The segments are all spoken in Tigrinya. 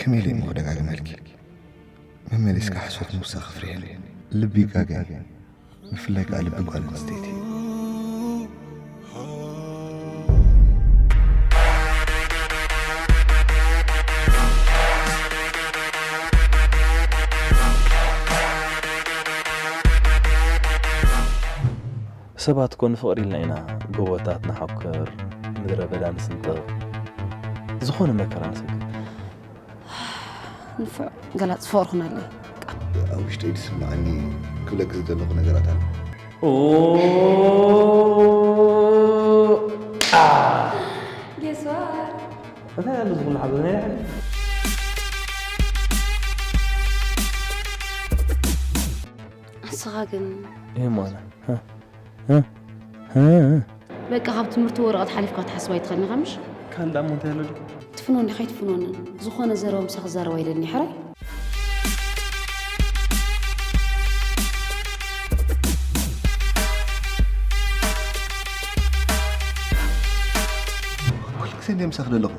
ከመይ ኢለ እሞ ክደጋግመልኪ? መመሊስካ ሓሶት ምውሳኽ ክፍርየኒ። ልቢ ጋጋ እዩ። ብፍላይ ከኣ ልቢ ጓል ኣንስተይቲ። ሰባት እኮ ንፍቕሪ ኢልና ኢና ጎቦታት ንሓኩር፣ ምድረ በዳ ንስንጥቕ፣ ዝኾነ መከራ ንሰግር። ንፉዕ ገላጽ ፍቕሪ ኩነለይ። ኣብ ውሽጠይ ዝስምዓኒ ክብለኪ ዝደለኹ ነገራት ኣሎ። ኦ፣ አ። Guess what? እንታይ ኣሎ ዝኹሉ ሓዘን? ናይ ሓቂ? ንስኻ ግን ይሄ ማለት፣ ሀ? ሀ? ሀ? በቃ ካብ ትምህርቲ ወረቐት ሓሊፍካ ትሓስብ ኣይትኸልንኻ ምሽ? ካልእ ደኣ እሞ እንታይ ኣሎ ድዩ? ትፍኖ እንዲ ከይትፍኖንን ዝኾነ ዘረባ ምሳኺ ክዛረብ ኣይደልን እየ፣ ሕራይ? ኩሉ ግዜ እንድየ ምሳኺ ዘለኹ።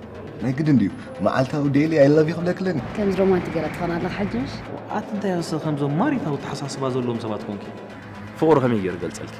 ናይ ግድን ድዩ? መዓልታዊ ዴይሊ I love you ክብለኪ ኣለኒ። ከምዚ ሮማንቲክ ገለ ትኾን ኣለኻ ሕጂ ምሽ? ኣቲ እንታይ ወሰ ከምዞም ማሪታዊ ኣተሓሳስባ ዘለዎም ሰባት ኮንኪ? ፍቕሩ ከመይ ገይሩ ይገልጸልኪ?